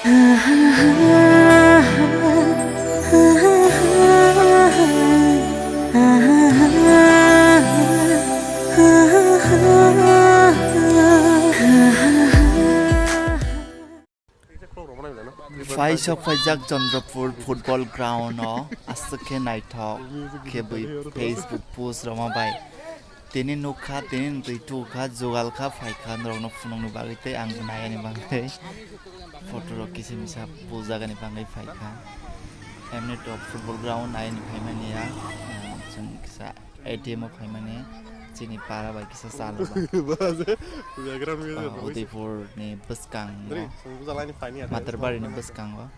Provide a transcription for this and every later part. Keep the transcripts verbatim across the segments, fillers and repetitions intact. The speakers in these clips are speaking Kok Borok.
Phai sok phaijak Chandrapur football ground o aswk khe naithok khe bui Facebook post rwma bai. Tini nukha, tini twi tukha, jugal kha, phaikha norokno phunukni bagwi tei ang naiani bagwi. Photo rok kisa misa bujagani bagwi phaikha. Emni top football ground naiani phaimani ya, chwng kisa A T M o phaimani chini para bai kisa chala ba. Udaipur ni bwskango, Matarbari ni bwskango.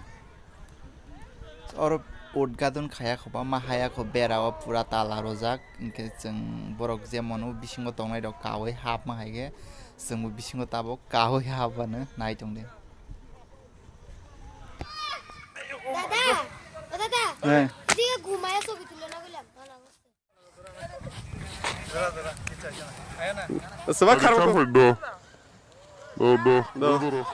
Oro udgadon khaya kho ba, ma haya kho bera o pura tala rojak, hinkhe chwng borok je mono bisingo tongnai rok kaui hapma hai khe chwngbo bisingo tabuk kaui hapmano nai tongdi. Dada, o dada, Eh. Edige gumaya sobi tulo na gula. Seba kharo. Do, do, do, do.